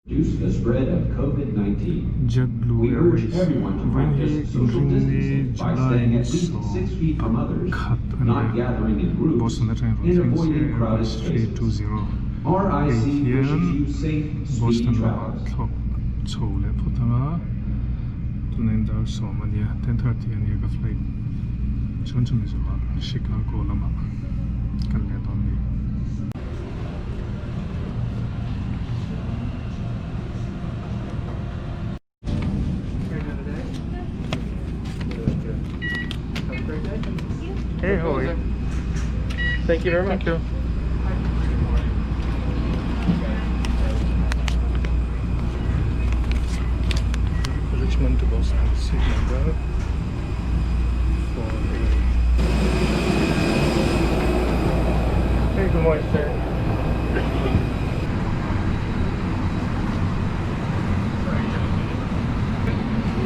JetBlue Airways vawiin hi inring ni July ni 11 a ni a, Boston atangin rawn thleng se Airbus 320 hei hian Boston lamah thlawk chho leh phawt ang a, tunah hian dar sawm a nia 10:30 a nia ka flight chuan chumi zawhah Chicago lamah kan leh dawn a ni. Hey, how are you? Thank you very much. Thank you. Richmond to Boston, seat number 4A. Hey, good morning, sir.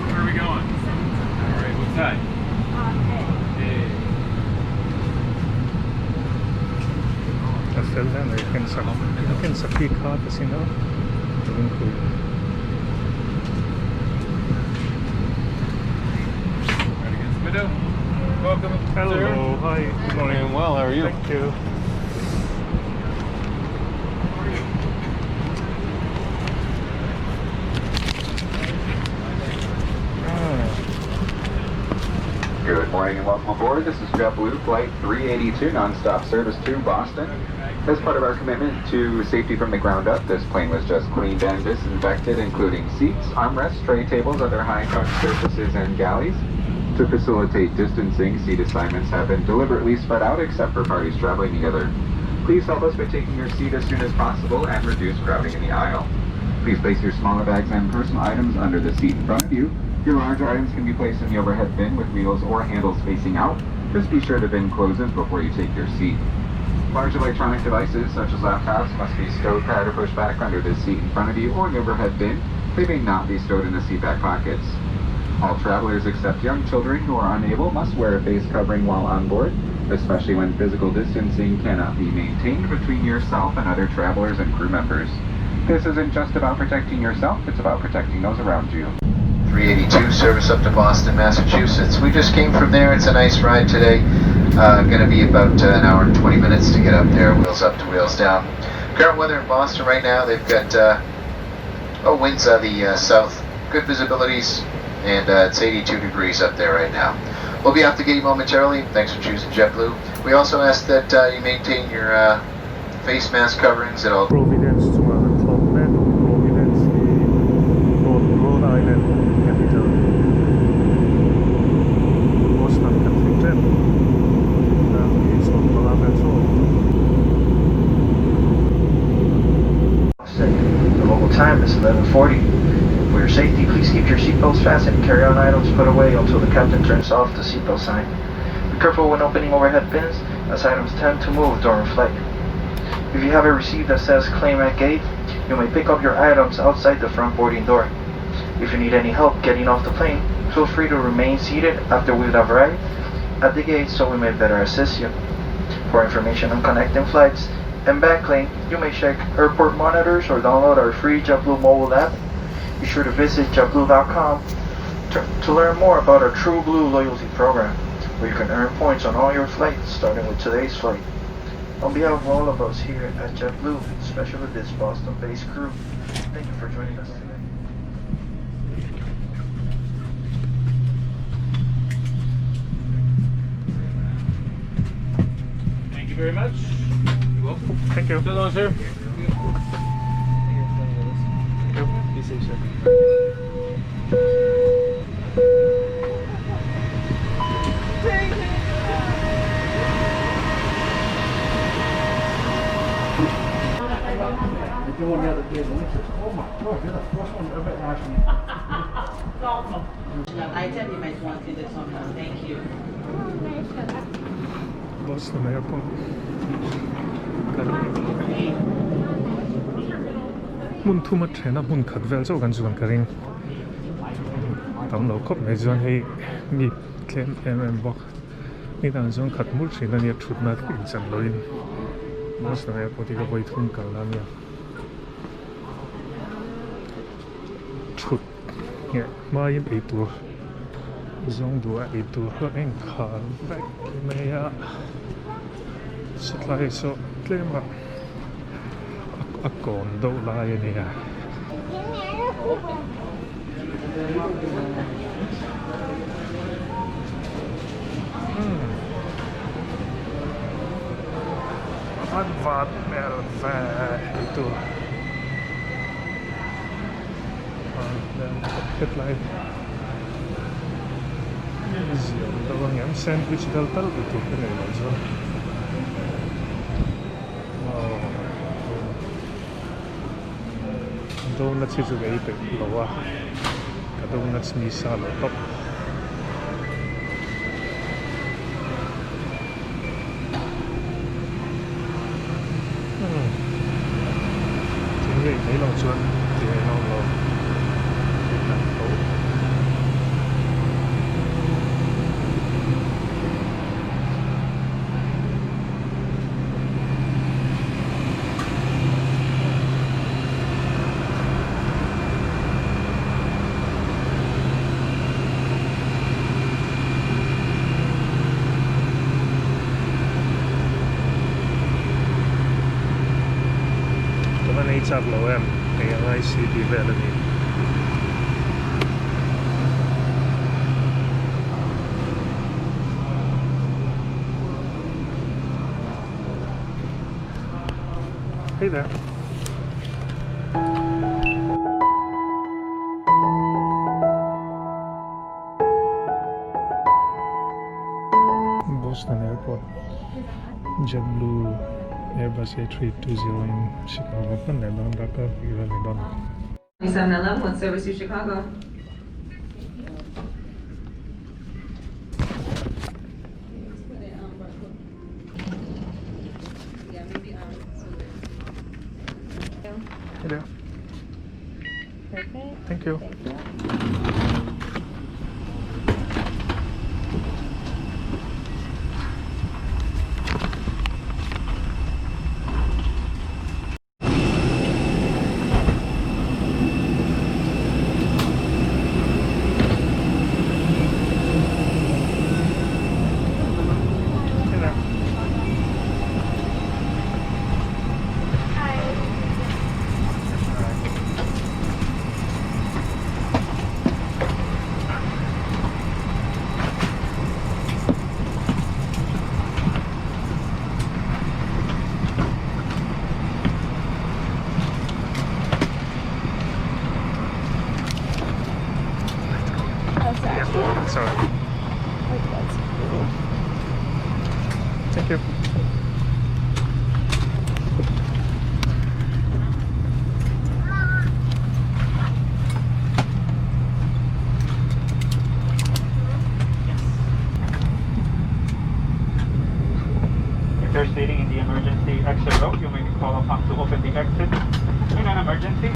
Where are we going? All right, what time? Hey. A fel hle mai ken sak a ken sak hi kha ta sin a ring pui. Right against the window. Welcome, Hello, sir. hi, good morning. Doing well, how are you? Thank you. Ah. Good morning and welcome aboard. This is JetBlue Flight 382 nonstop service to Boston. As part of our commitment to safety from the ground up, this plane was just cleaned and disinfected, including seats, armrests, tray tables, other high-touch surfaces, and galleys. To facilitate distancing, seat assignments have been deliberately spread out except for parties traveling together. Please help us by taking your seat as soon as possible and reduce crowding in the aisle. Please place your smaller bags and personal items under the seat in front of you. Your larger items can be placed in the overhead bin with wheels or handles facing out. Just be sure the bin closes before you take your seat. Large electronic devices such as laptops must be stowed prior to pushback under the seat in front of you or in the overhead bin. They may not be stowed in the seat back pockets. All travelers except young children who are unable must wear a face covering while on board, especially when physical distancing cannot be maintained between yourself and other travelers and crew members. This isn't just about protecting yourself, it's about protecting those around you. 382 service up to Boston, Massachusetts. We just came from there. It's a nice ride today. Going to be about an hour and 20 minutes to get up there, wheels up to wheels down. Current weather in Boston right now, they've got winds out of the south, good visibilities, and it's 82 degrees up there right now. We'll be off the gate momentarily. Thanks for choosing JetBlue. We also ask that you maintain your face mask coverings at all Providence chungah kan thlawk mek Providence hi Rhode Island capital Boston kan thleng tep darkar 15 vel chu a awm tawh. The local time is 11:40. For your safety, please keep your seatbelts fastened and carry-on items put away until the captain turns off the seatbelt sign. Be careful when opening overhead bins, as items tend to move during flight. If you have a receipt that says claim at gate, you may pick up your items outside the front boarding door. If you need any help getting off the plane, feel free to remain seated after we've arrived at the gate so we may better assist you. For information on connecting flights and bag claim, you may check airport monitors or download our free JetBlue mobile app. Be sure to visit jetblue.com to learn more about our TrueBlue loyalty program, where you can earn points on all your flights, starting with today's flight. On behalf of all of us here at JetBlue, especially this Boston-based crew, thank you for joining us today. Thank you very much. You're welcome. Thank you. So long, sir. Be safe, sir. The one the other day, and he says, oh my God, you're the first one ever asked me. Item, you might want to do this one now. Thank you. Boston Airport kan hmun thum a then a hmun khat vel chauh kan chuan ka ring tam lo khawp mai chuan hei mi tlem em em bawk ni dang chuan khat hmur thin a nia thutna inchan loin Boston Airport hi ka vawi thum kal na ania. Thut ngheh hmain eitur zawng duh a eitur kha a inkhar vek mai a satlai saw tlem a a kawn deuh lai a ni a. A van hmel ve eitur. Hetlai ziah deuh ang em sandwich vel tal ei tur ka nei loh chuan donuts hi chu ka ei peih lo a ka donuts ni sa lo tawp. Thing leh mai lo chuan ti ngaih nawm lo tih dan tho. Ka va nei chak lo em hei a ngai si tih vel a ni. Hey there. Boston Airport JetBlue Airbus A320 in Chicago hman leh dawn rak a tih vel ni dawn. 2711, let's service to Chicago. Hello. Perfect. Thank you. Thank you. Hey there. Oh, sorry. Yeah, sorry. Wait, that's cool. Thank you. If you're sitting in the emergency exit row, you may be called upon to open the exit in an emergency.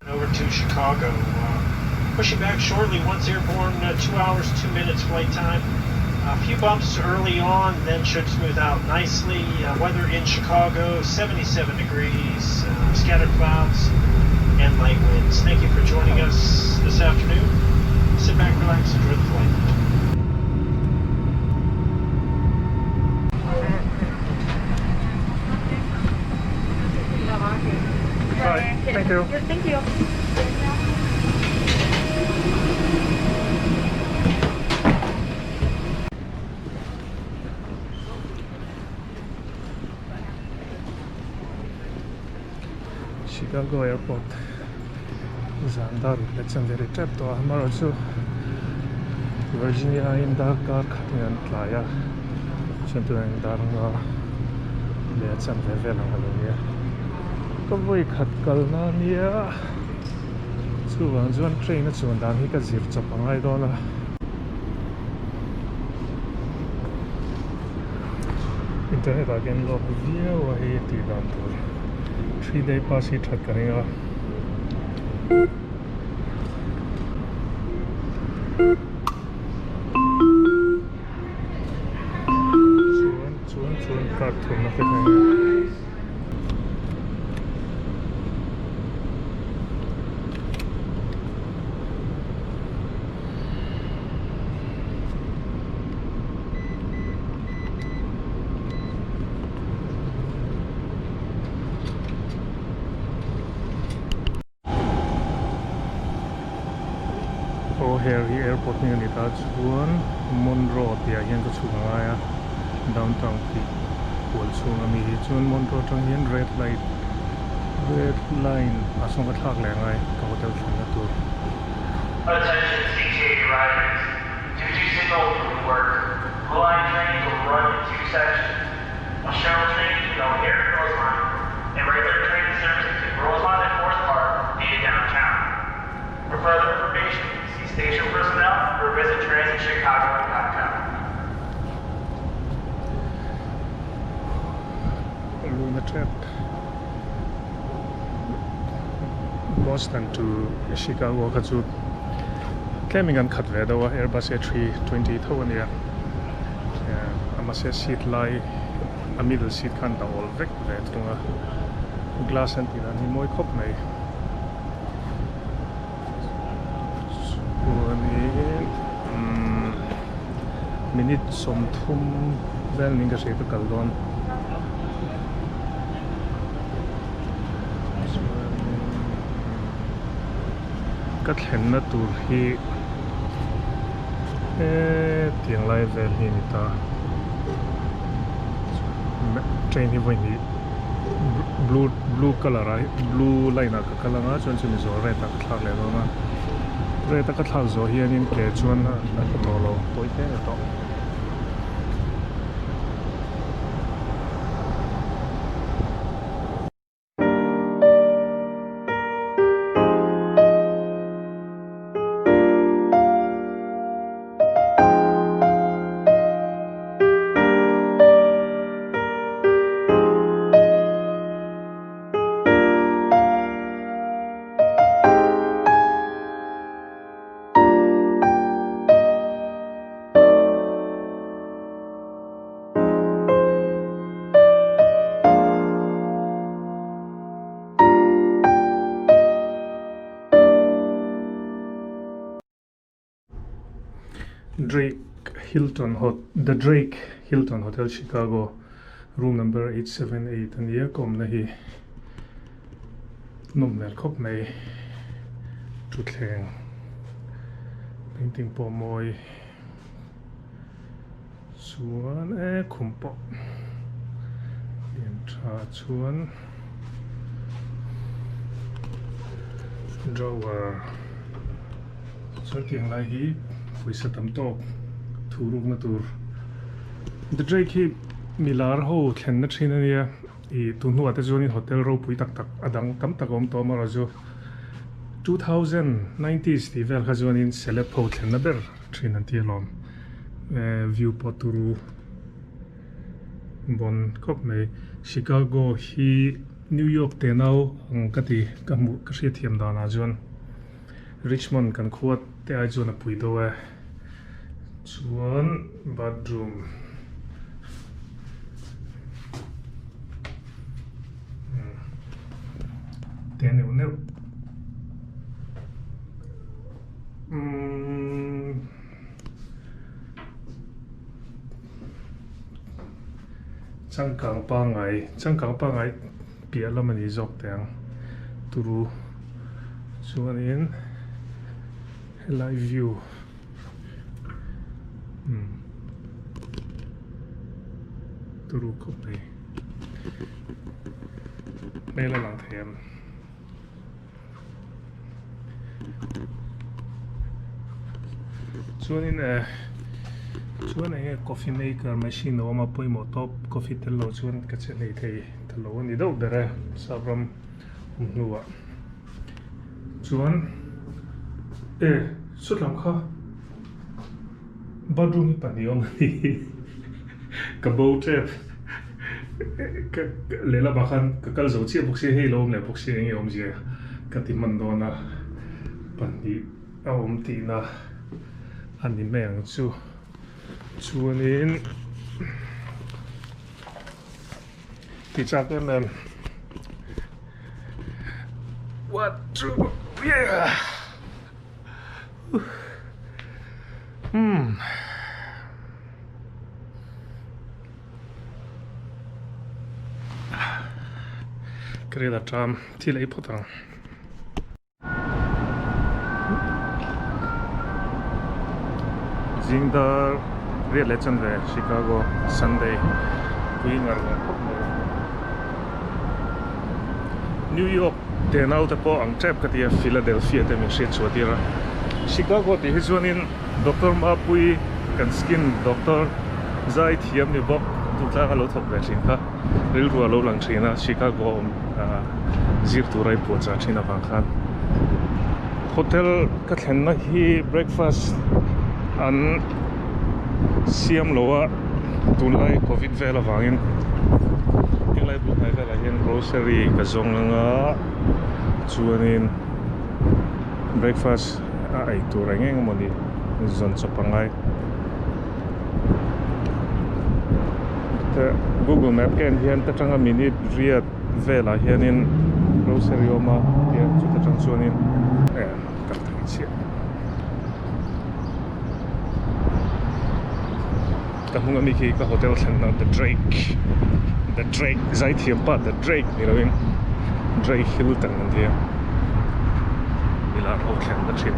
Over to Chicago. Pushing back shortly once airborne, 2 hours, 2 minutes flight time. A few bumps early on, then should smooth out nicely. Weather in Chicago, 77 degrees, scattered clouds, and light winds. Thank you for joining us this afternoon. Sit back, relax, enjoy the flight. Bye. Thank you. Thank you. Chicago Airport zan dar ruk leh chanve ri tep tawh a amaherawhchu chu. Virginia aiin darkar khatin an tlai a, chuan tunah hian dar nga leh a chanve vel ang a lo nia. Ka vawi khat kalna a nia, chuvang chuan train a chuan dan hi ka zir chawp a ngai dawn a. Internet ah khian lawk viau a hei tih dan tur 3 day pass hi that ka ring a. Chuan chuan chuan card thumna te kha enge. O'Hare hi airport hming a ni ta chuan Monroe tih ah hian ka chhuk a ngai a downtown tih hual chhung ami hi chuan Monroe atang hian red light red line ah sawn ka thlak leh a ngai ka hotel thlenna tur. Attention CTA riders, due to signal work, Blue Line trains will run in two sections. A shuttle train between O'Hare and Rosemont, and regular train service between Rosemont and Forest Park via downtown. For further information, see station personnel or visit transitchicago.com. Luna trap Boston to Chicago kha chu tlemin kan khat ve deuh a Airbus A320 tho a nia mahse seat lai a middle seat khan a awl vek ve thung a glass an tih dan hi mawi khawp mai chuanin umm minute sawmthum vel niin ka hria ka kal dawn chuanin ka thlenna tur hi hetiang lai vel hi a ni ta train hi vawi hnih blue blue colour ah blue line ah ka kal anga chuan chumi zawh red ah ka thlak leh dawn a red a ka thlak zawh hianin ke chuan a hla tawh lo tawi te a ni tawh. Drake Hilton Hot The Drake Hilton Hotel Chicago room number 878 a nia ka awmna hi nawm hmel khawp mai thutthleng painting pawh mawi chuan e khum pawh lian tha chuan drawer chuan tiang lai hi pawisa tam tawk thu rukna tur the drake hi milar ho thlenna thin a nia ih tun hnuah te chuanin hotel ropui tak tak a dang tam tak a awm tawh a amaherawhchu 2090s tih vel kha chuanin celeb ho thlenna ber thin an ti alawm view pawh turu bawn khawp mai Chicago hi New York te nau ang ka ti ka hmuh ka hriat thiam danah chuan Richmond kan khua te ai chuan a pui deuh e chuan bathroom te neuh neuh umm changkang pangai changkang pangai piah lam a ni zawk teh ang turu chuanin helai view umm turu khawp mai hmel a lang thei em. Chuanin eh chuan eng nge coffee maker machine a awm a pawimawh tawp coffee tel lo chuan ka che hlei thei ta lo a ni deuh ber e sap ram awm hnuah chuan e sawtlam kha bathroom hi pahnih a awm a ni ka bo tep ka lehlamah khan ka kal zo chiah bawk sia hei lo awm leh bawk sia eng nge awmzia ka ti hman dawn a pahnih. A awm tihna a ni mai ang chu chuanin ti chak em em one two yeah umm. Ka ril a ṭam thil ei phawt ang. Zingdar riat leh chuan ve Chicago Sunday pui ngar ngar khawp mai a. New York te naute pawh ang tep ka ti a Philadelphia te min hriat chhuah tir a. Chicago tih hi chuanin Doctor Mapui kan skin doctor zai thiam ni bawk duhtlang a lo thawk ve thin kha. Rilru a lo lang thin a, Chicago a awm zir tura i puahchah thin avang khan hotel ka thlenna hi breakfast an siam lo a, tunlai covid vel avangin helai bul hnai velah hian grocery ka zawng ang a, chuanin breakfast a ei tur eng eng emawni zawn chawp a ngai. Google map ka en hian ta tanga minute riat velah hianin grocery a awm a tia chuta tang chuanin eh kal thei chiah ka hnung ami khi ka hotel thlenna the drake the drake zaithiam pa the drake ni lovin drake hilton an tia milar ho thlenna thin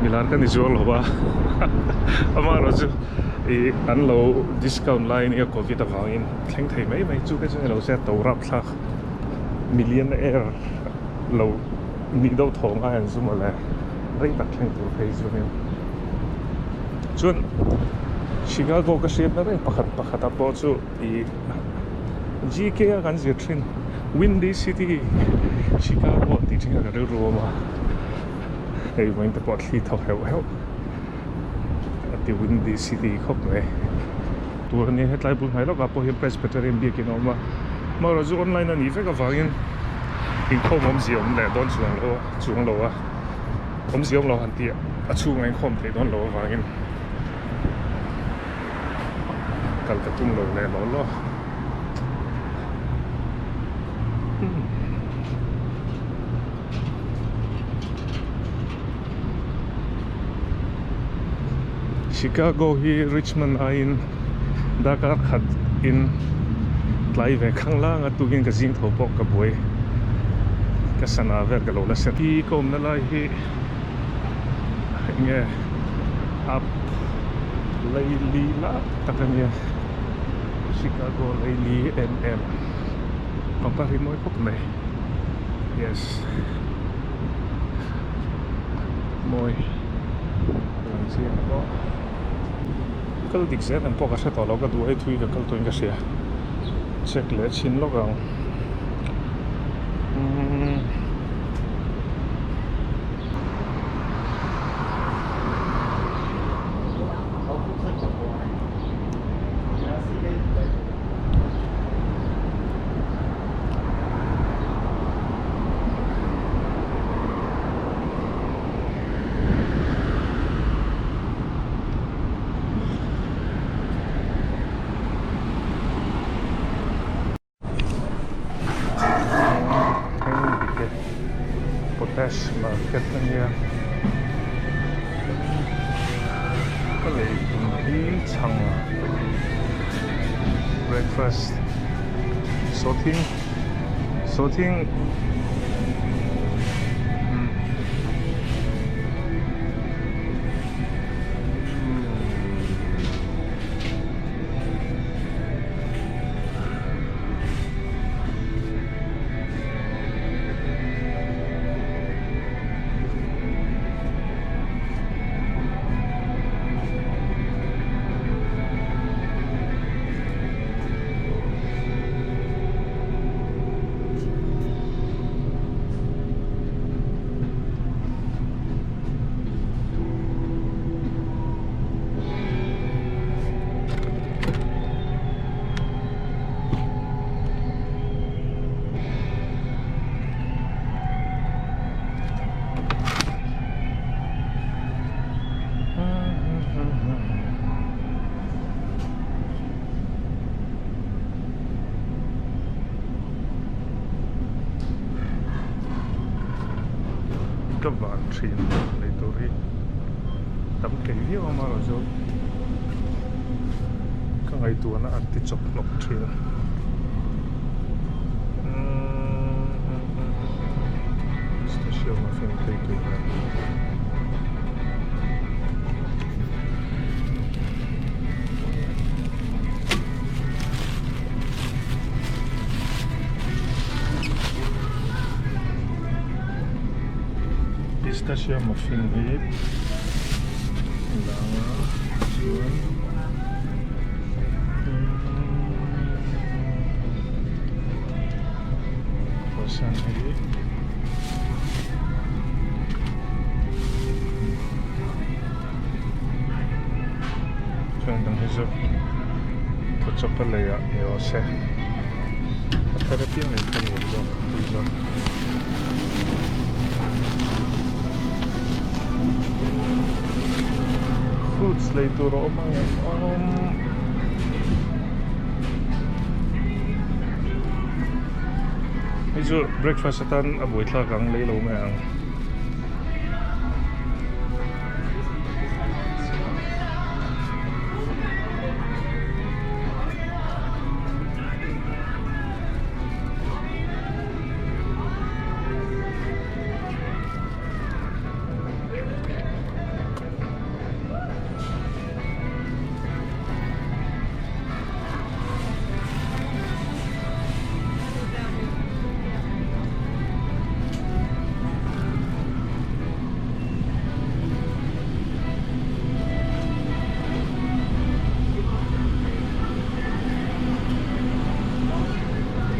milar ka ni zual lo a amaherawh chu ih an lo discount lai ania covid avangin thleng thei mai mai chu te chu ni lo se to rap thlak millionaire lo nih deuh thaw ngai an zu mawle rei tak thleng tur phei chu nia chuan Chicago ka hriatna reng pakhat pakhat ah pawh chu ih GK a kan zir thin Windy City Chicago tih thin kha ka rilru a awm a hei vawiin te pawh thli thaw heuh heuh a ti Windy City khawp mai tur a nia hetlai bul hnai lawkah pawh hian Presbyterian biakin a awm a amaherawh chu online a nih vek avangin inkhawm awmzia awm leh dawn chuang lo a chuang lo a awmzia awm lo han tih a chhungah inkhawm theih dawn loh avangin kal ka tum lo leh law law. Chicago hi Richmond aiin darkar khat in tlai ve khang lang a tukin ka zing tho pawh ka buai ka sana vel ka lo la set. Hi ka awmna lai hi enge up Laili la tak a nia Chicago Laili em em pangpar hi mawi khawp mai. Yes mawi lang chiang pawh kal dik zel ang pawh ka hre tawh lo ka duh ai thui ka kal tawhin ka hria check leh chhin lawk ang umm. Potash market a nia ka lei tum hi chhang breakfast sawthing sawthing Van thin lei tur hi tam thei viau a amaherawhchu ka ngaihtuahna an ti chawp hnawk thin pistachio muffin tui tui hmel. Pistachio muffin hi dang a chuan croissant hi chuan dang hi chu thawchawp a lei ah ni rawh se a thar apiang lei kha nuam zawk tui zawk. Fruits lei tur a awm ang em awm. Hei chu breakfast atan a buaithlak ang lei lo mai ang.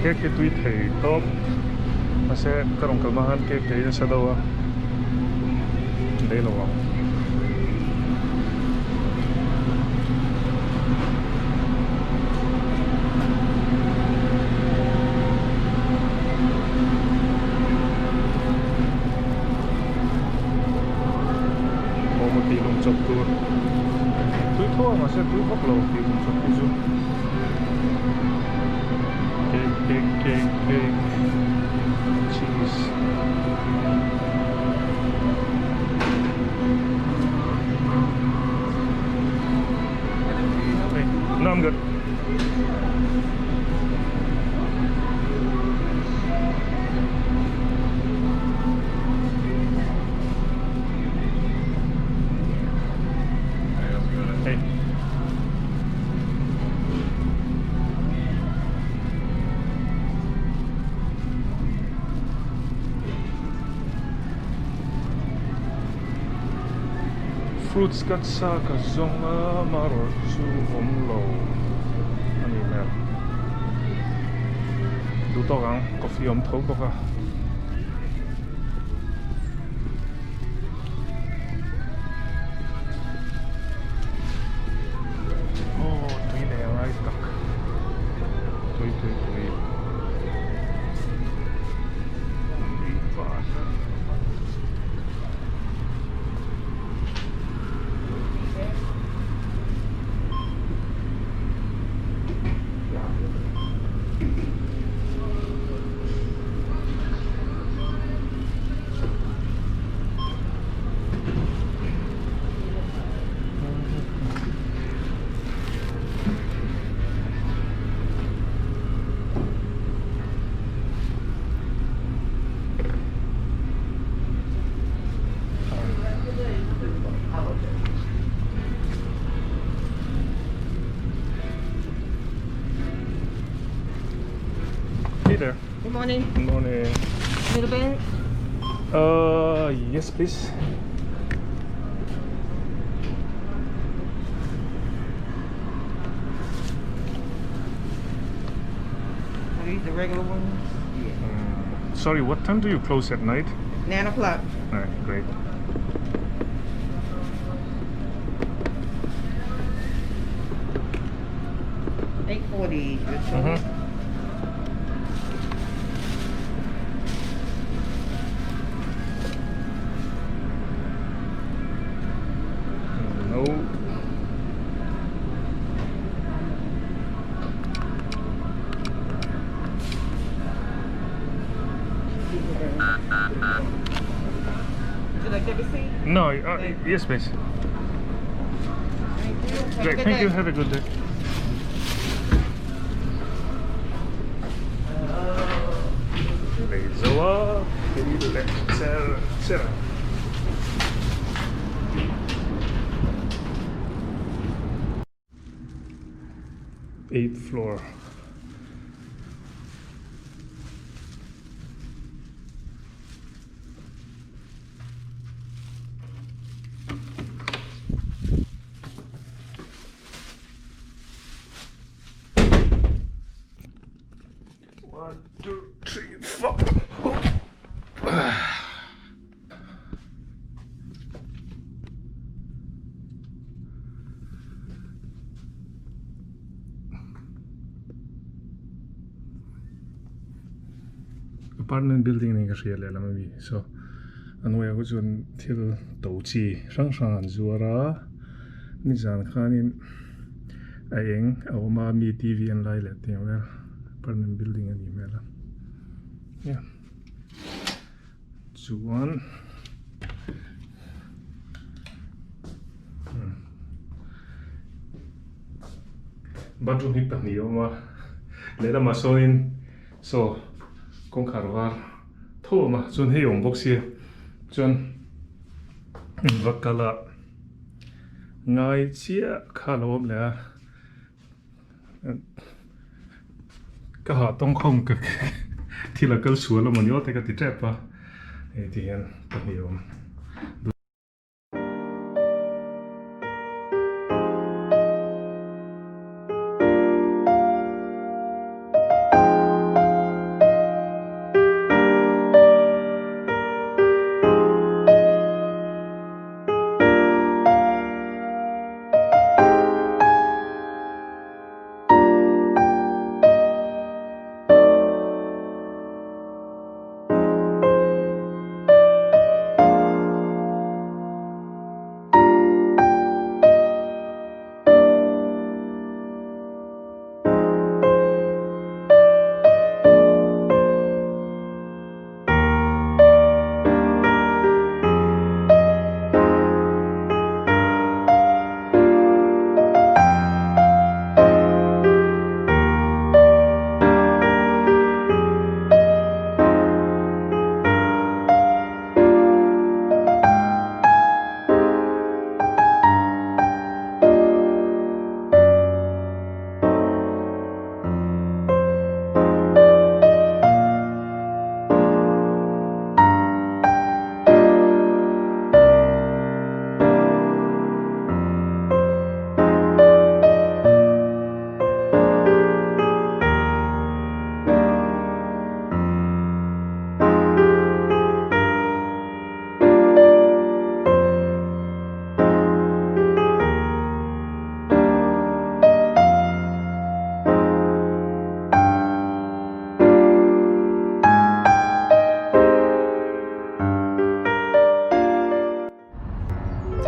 Cake hi tui thei tawp mahse ka rawn kal hma khan cake ka ei nasa deuh a lei lo ang. Momo tih lum chawp tur tui tho a mahse tui vak lo tih lum chawp hi chu cake cake cake cake cheese No, I'm good. Hey. Fruits ka chak a zawng a marawh chu awm lo a ni hmel duh tawk ang coffee awm tho bawk a. Aw tui leh ngai tak tui tui tui. Hey there. Good morning. Good morning. Little bit. Yes, please. Are these the regular ones? Yeah. Sorry, what time do you close at night? 9 o'clock. All right, great. 8:40. Mm-hmm. No. Yes please. Thank you. Have a Great, good thank you. day. Have a good day. Lei zo a, hei leh cher cher a. Eighth floor. One, two, three, four. Apartment building niin ka hria lehlam a mi so a hnuaiah khu chuan thil to chi hrang hrang an zuar a nizan khanin a eng a awm a mi T V an lai leh tih ang vel apartment building a nih hmel a yeah chuan bathroom hi pahnih a awm a lehlamah sawnin saw kawngkhar var tho a awm a chuan hei a awm bawk sia chuan va kal a ngai chiah kha a lo awm leh a. Ka hah tawngkhawm ka thil a kal sual a mawni aw te ka ti tep a hei ti hian pahnih a awm.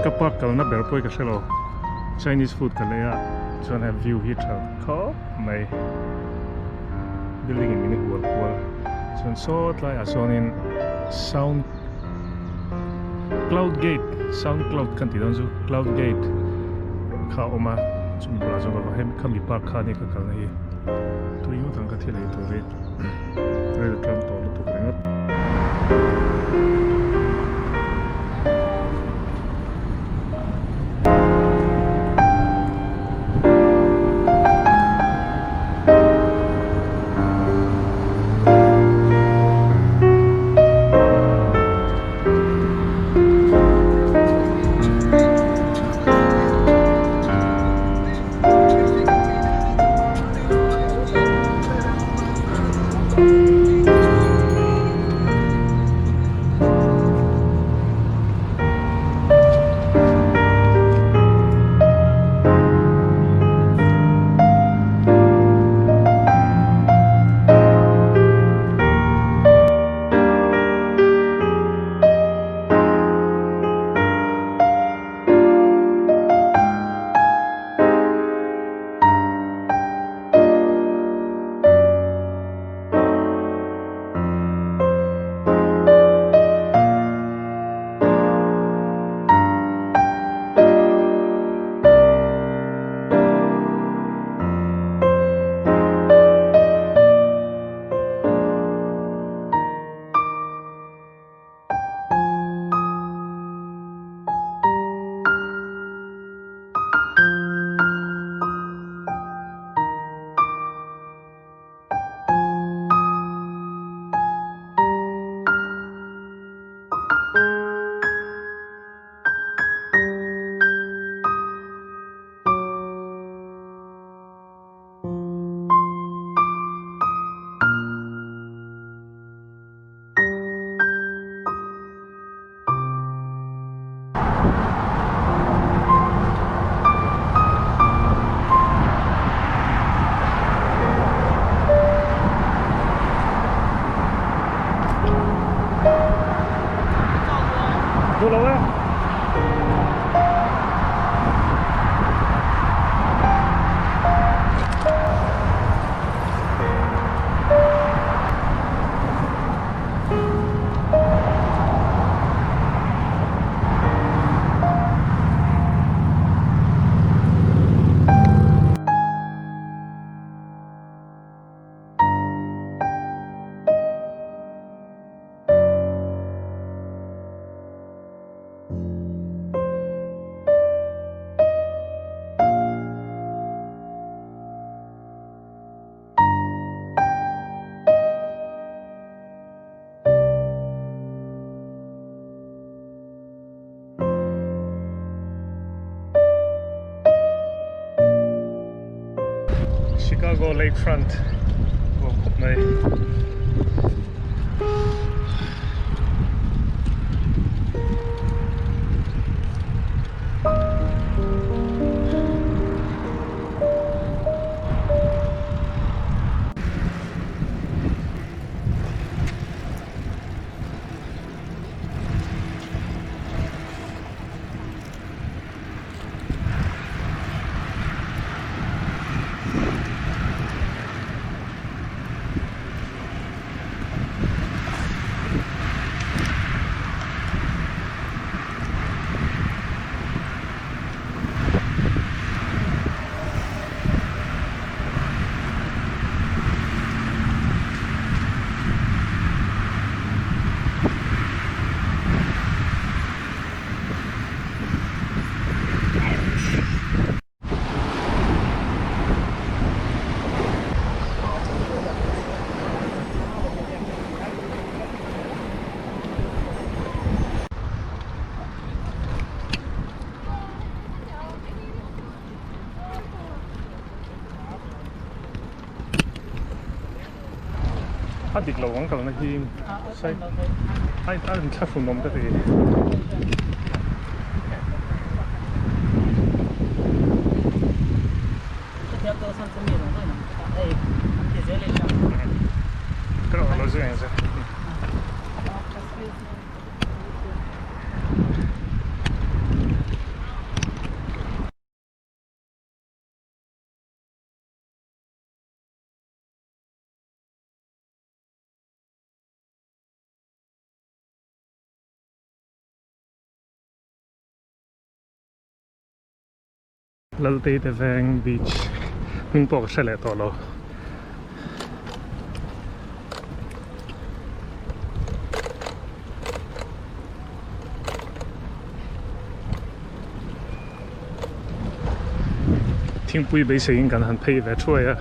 Ka park kalna ber pawh hi ka hre lo Chinese food ka lei a chuan hei view hi tha khawp mai building in min hual kual chuan saw tlaiah sawnin sound cloud gate sound cloud kan tih dawn chu cloud gate kha a awm a chumi bulah chuan ka va hemi khami park kha ania ka kalna hi tui ngawt ang ka thil ei tur hi rel tlang tawh lutuk ringawt. Chicago Lakefront nuam khawp mai. A dik lo ang kalna hi sai a a inthlahrun awm ka ti. Lalte te veng beach hming pawh ka hre leh tawh lo. Thingpui beiseiin kan han phei ve thuai a.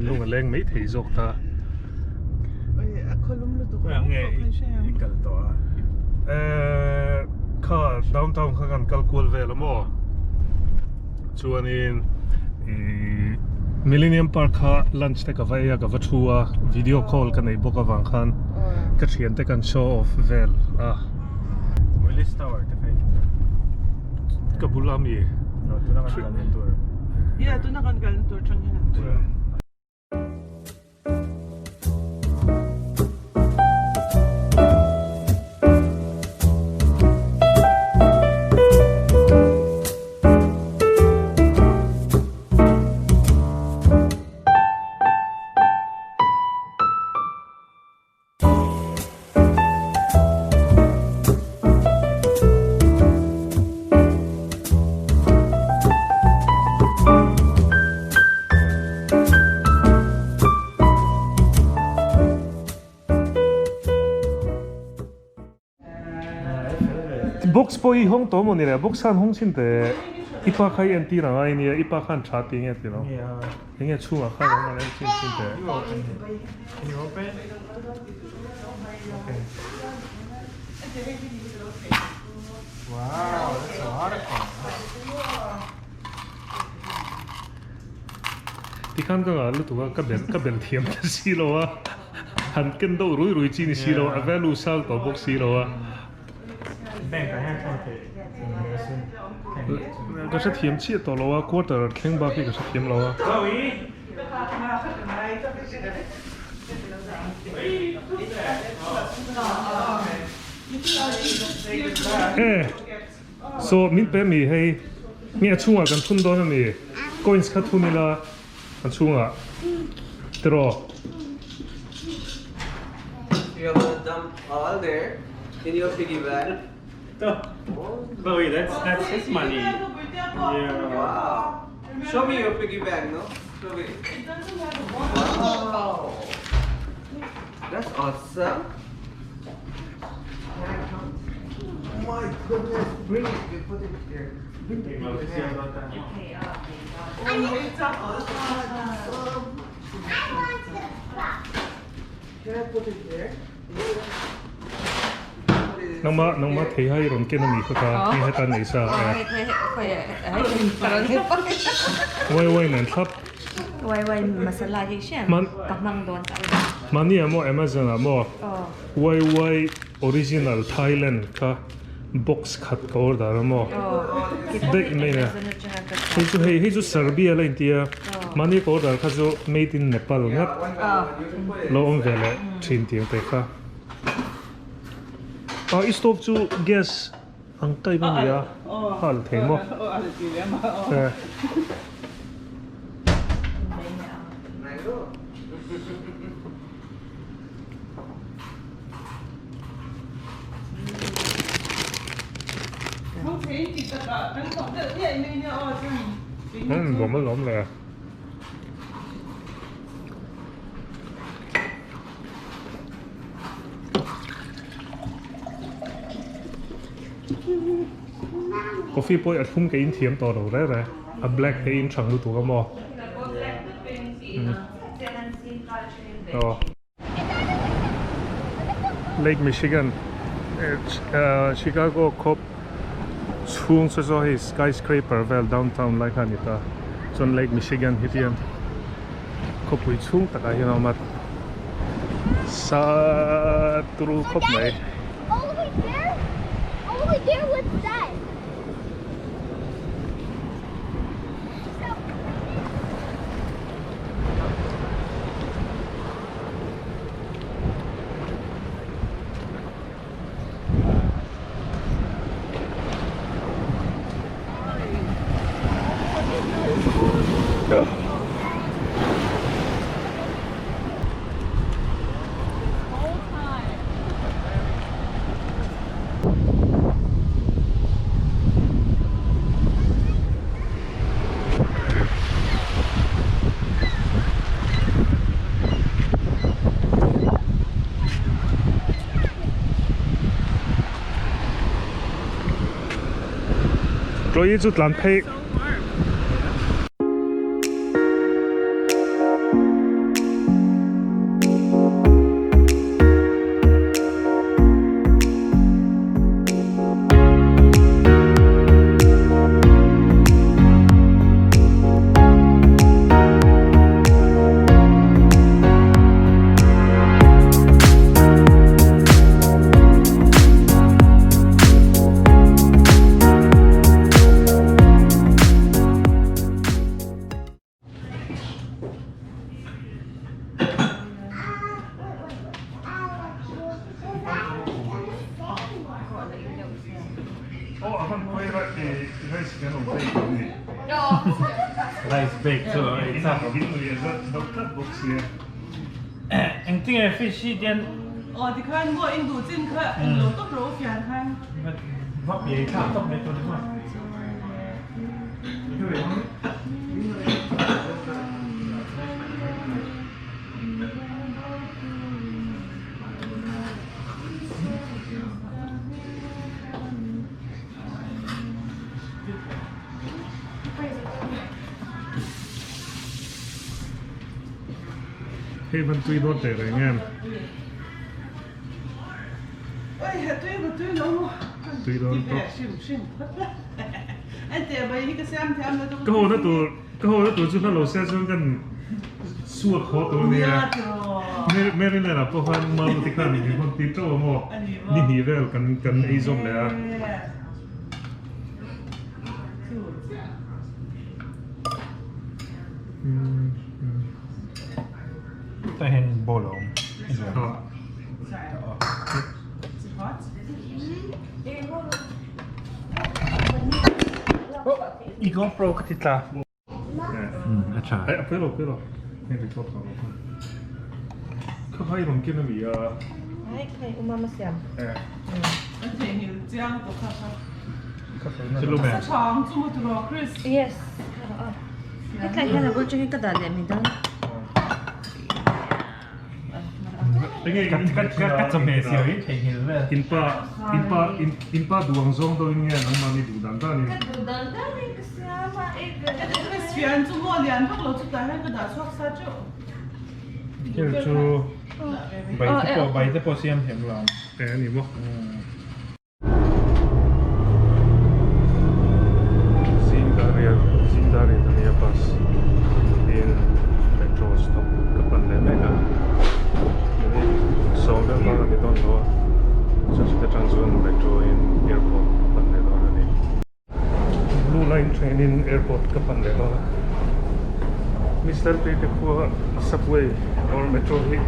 Lung a leng mai thei zawk ta. Kha downtown kha kan kal kual vel a maw chuanin ih Millennium Park kha lunch te ka va ei a ka va thu a video call ka nei bawk avang khan ka thian te kan show off vel a. Willis Tower te kha Ka bula mi. Tuna kan kalna tur. Yeah, tuna kan kalna tur chang hian an tur. Box pawh hi hawng tawh maw ni le box khan hawng chhin teh i pa kha i entir ang a nia i pa khan tha tih nge ti lo enge chhungah khan awm ang en chhin chhin teh. Tikhan ka ngal lutuk a ka bel ka bel thiam ta si lo a han ken deuh rui rui chi ni si lo a value sang tawh bawk si lo a. Ka hrethiam chiah tawh lo a quarter thleng bak hi ka hrethiam lo a. E so min pe mi hei nge a chhungah kan thun dawn a ni coins kha thun ila a chhungah tiraw. You're gonna dump all there in your piggy bank. Chloe, that's that's his money. Yeah. Wow. Show me your piggy bank, no? It doesn't have a box. Wow. That's awesome. Can I count? Oh my goodness, bring it, we put it here. Bring it here. Oh my awesome. I want the box. Can I put it here? Nangmah nangmah thei hai rawn ken a nih kha ka hei heta nei sa e. Wai wai nen thlap. Wai wai masala hi hriat ka hmang dawn ta. Mahni ah maw Amazon ah maw wai wai original Thailand kha box khat ka order a maw daih mai nia. Hei chu hei hei chu Serbia la intia mahni ka order kha chu made in Nepal ngat lo awm ve leh thin tih ang te kha. Ah i stove chu gas ang type a ni a a alh thei maw eh. Umm lawm alawm le. Coffee pawh hi a thlum ka in thiam tawh lo reng reng a black te in thang lutuk a maw aw Lake Michigan Chicago khawp chhung saw saw hei skyscraper vel downtown lai kha a ni ta chuan Lake Michigan hi tiang Khawpui chhung takah hian a awm a, sa turu khawp mai. Chloe chu tlan phei. Engtinge fish hi tian Aw tikhan maw in duh chin kha eng lo tawp ro fian khan. Va piai thlak tawp mai tur ni maw. Hei van tui dawn teh reng em? Tui dawn tawp. Ka haw na tur ka haw na tur chu hla lo se chuan kan suak haw tur ania. Maryland ah pawh khan Maruti khan min hawn tir teuh a maw? Ni hnih vel kan kan ei zawm leh a. Tah hian bowl a awm. I GoPro ka ti tla. A tha. A pui lo pui lo. Hei record tawh lo kha. Kha kha i rawn ken a mi a. Ai khai umama siam. Eh. An theihnghilh chiang tawh kha kha. Chu lu Sa chang chu maw tiraw Chris? Yes. Hetlai hian a bul chu hi ka dah leh mai dawn. Inpa inpa inpa duh ang zawng deuhin nge nangmahni duh dan danin. Ka duh dan danin ka siam a ei ve. Ka siam chu maw lian vak lo chu tah hian ka dah chhuak sa teuh. Hei chu bai te pawh bai te pawh siam thiam lo ang. Eng a ni maw? Zingdar riat ania bus in metro stop ka pan leh mek a minute sawm vel bak a ni dawn lo a chuan chute tang chuan metro in airport ka pan leh dawn a ni. Blue line train in airport ka pan leh dawn a Mister Tui te khua subway or metro hi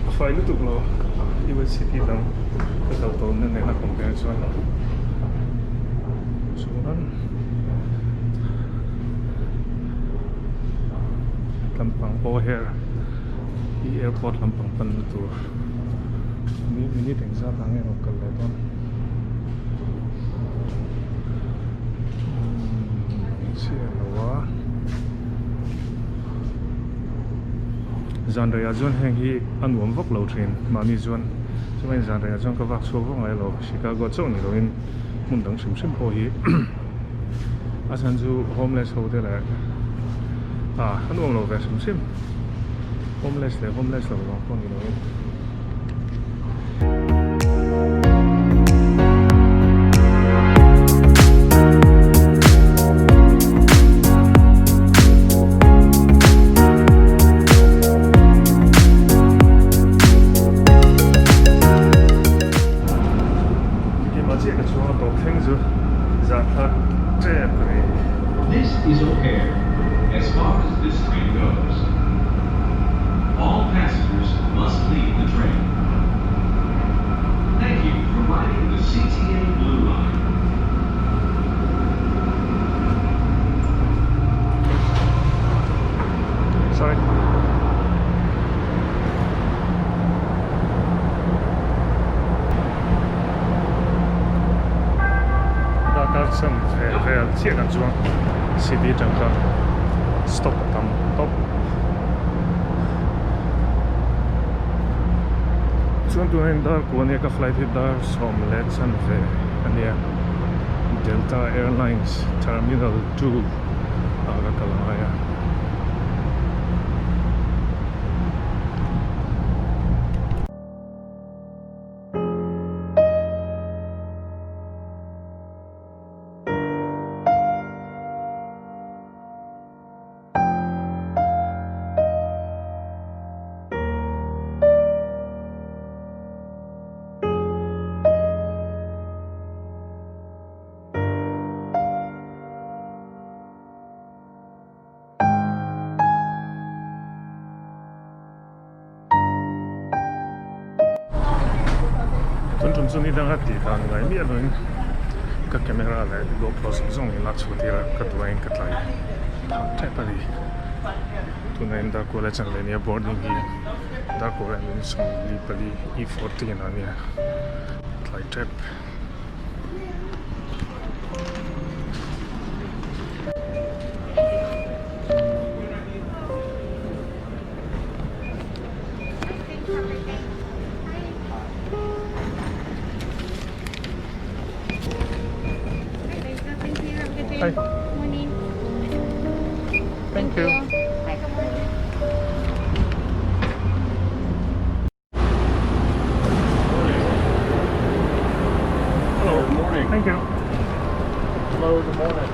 a fai lutuk lo US city dang ka kal tawnna nena compare chuan chuan lampang O'Hare hi airport lampang panna tur minute engzat ah nge rawn kal leh dawn. Chhiar lo a zan reiah chuan heng hi a nuam vak lo thin mahni chuan chuan zan reiah chuan ka vak chhuak vak ngai lo Chicago chauh ni loin hmun dang hrim hrim pawh hi a chhan chu homeless ho te leh ah a nuam lo ve hrim hrim homeless leh homeless lo vang pawh ni loin. Keimah chiah ka chhunga tawp thleng chu zahthlak tep a ni. This is O'Hare, as far as this train goes. All passengers must leave the train. Thank you for riding the CTA Blue Line. Sorry. Darkar chan ve vel chiah kan chuang city atang kha stop a tam tawp. Chuan tunah hian dar kua ania ka flight hi dar sawm leh chan ve ania Delta Airlines Terminal 2 ah ka kal angai a. Tun tum chu ni danga tih dan ngai miah loin ka camera leh GoPro zawng zawng in lak chhuah tir a ka duh aiin ka tlai phah tep a ni. Tunah hian Darkuala chan leh nia boarding hi Darkuala min 44 E14 ah nia tlai tep. Hi. Morning. Thank you. Hi, good morning. Hello. Good morning. Thank you. Hello, good morning.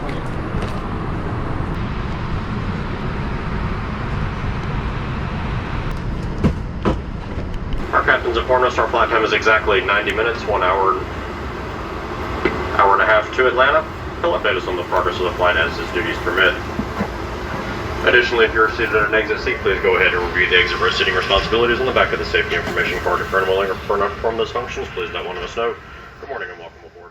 Our captain's informed us our flight time is exactly 90 minutes, one hour, hour and a half to Atlanta. He'll update us on the progress of the flight as his duties permit. Additionally, if you're seated at an exit seat, please go ahead and review the exit row seating responsibilities on the back of the safety information card. If you're unwilling or prefer not to perform those functions, please let one of us know. Good morning and welcome aboard.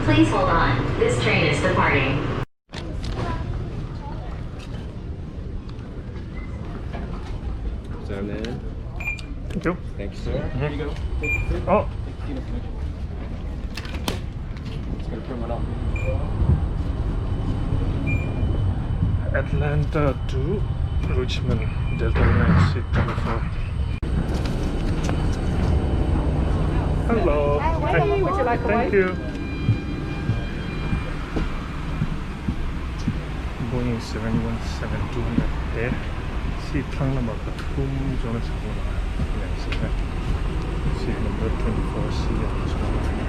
Please hold on. This train is departing. Thank you. Thank you, sir. Here you go. Take it, sir. Oh. Take the seat. Just gonna print one off. Atlanta to Richmond, Delta Airlines seat 24. Hello. Hi, would you like a Thank wipe? you. Boeing 717-200 te seat thlang lamah pathum chuan a chhak lamah seat number 24 C a chuang.